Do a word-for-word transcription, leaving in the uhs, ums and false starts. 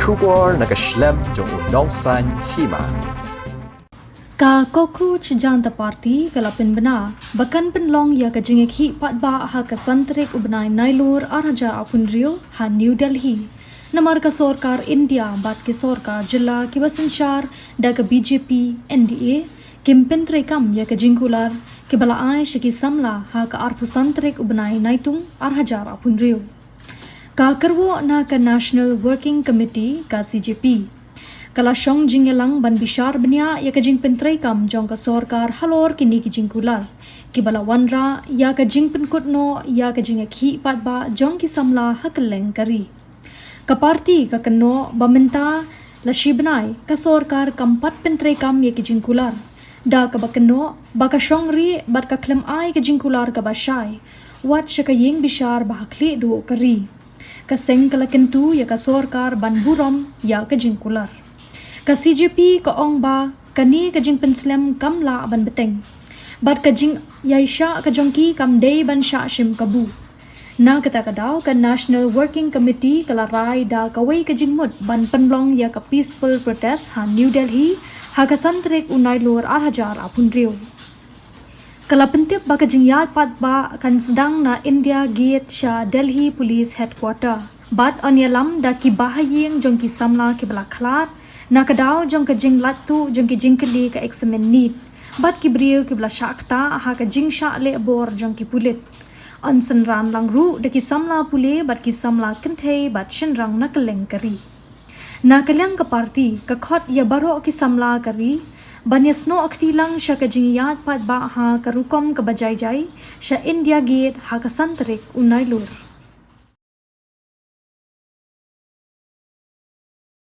Khubor na ka shlem jong u Nongsaiñ Hima. Ka Cockroach Janta Party ka la pynbna ba kan pynlong ïa ka jingïakhih paidbah ha ka san tarik u bnai Nailur ar hajar arphew hynriew ha New Delhi. Namar ka sorkar India bad ki sorkar jylla kiba synshar da ka B J P N D A kim pyntreikam ïa ka jingkular kiba la ai sha ki samla ha ka arphew san tarik u bnai Naitung ar hajar arphew hynriew. Ka kyrwoh na ka National Working Committee ka C J P ka la shong jingïalang ban bishar bniah ïa ka jingpyntreikam jong ka sorkar halor kine ki jingkular kiba la wanrah ïa ka jingpynkut noh ïa ka jingïakhih paidbah jong ki samla ha kylleng ka ri. Ka party ka kynnoh ba mynta la shi bnai ka sorkar kam pat pyntreikam ïa ki jingkular da kaba kynnoh ba ka shong rieh bad ka khlem ai ka jingkular kaba shai wat sha ka ïing bishar ba ha khlieh duh ka ri. Ka seng ka la kyntu ïa ka sorkar ban burom ïa ka jingkular. Ka C J P ka ong ba kane ka jingpynslem kam lah ban bteng bad ka jingïaishah ka jong ki kam dei ban shah shim kabu. Na kata ka daw ka National Working Committee ka la rai da kawei ka jingmut ban pynlong ïa ka peaceful protest ha New Delhi ha ka san tarik u Nailur ar hajar arphew hynriew. Ka la pyntip ba ka jingïaid paidbah kan sdang na India Gate sha Delhi Police Headquarter bad yn ïalam da ki bahaïing jong ki samla kiba la khlad na ka daw jong ka jinglait tuh jong ki jingkylli ka examen NEET bad ki briew kiba la shah ktah ha ka jingshah leh bor jong ki pulit. Yn synran lang ruh da ki samla pule bad ki samla kynthei bad shynrang na kylleng ka ri. Na ka liang ka party ka khot ïa baroh ki samla ka ri ban ïasnoh kti lang sha ka jingïaid paidbah ha ka rukom kaba jai jai sha India Gate ha ka san tarik u Nailur.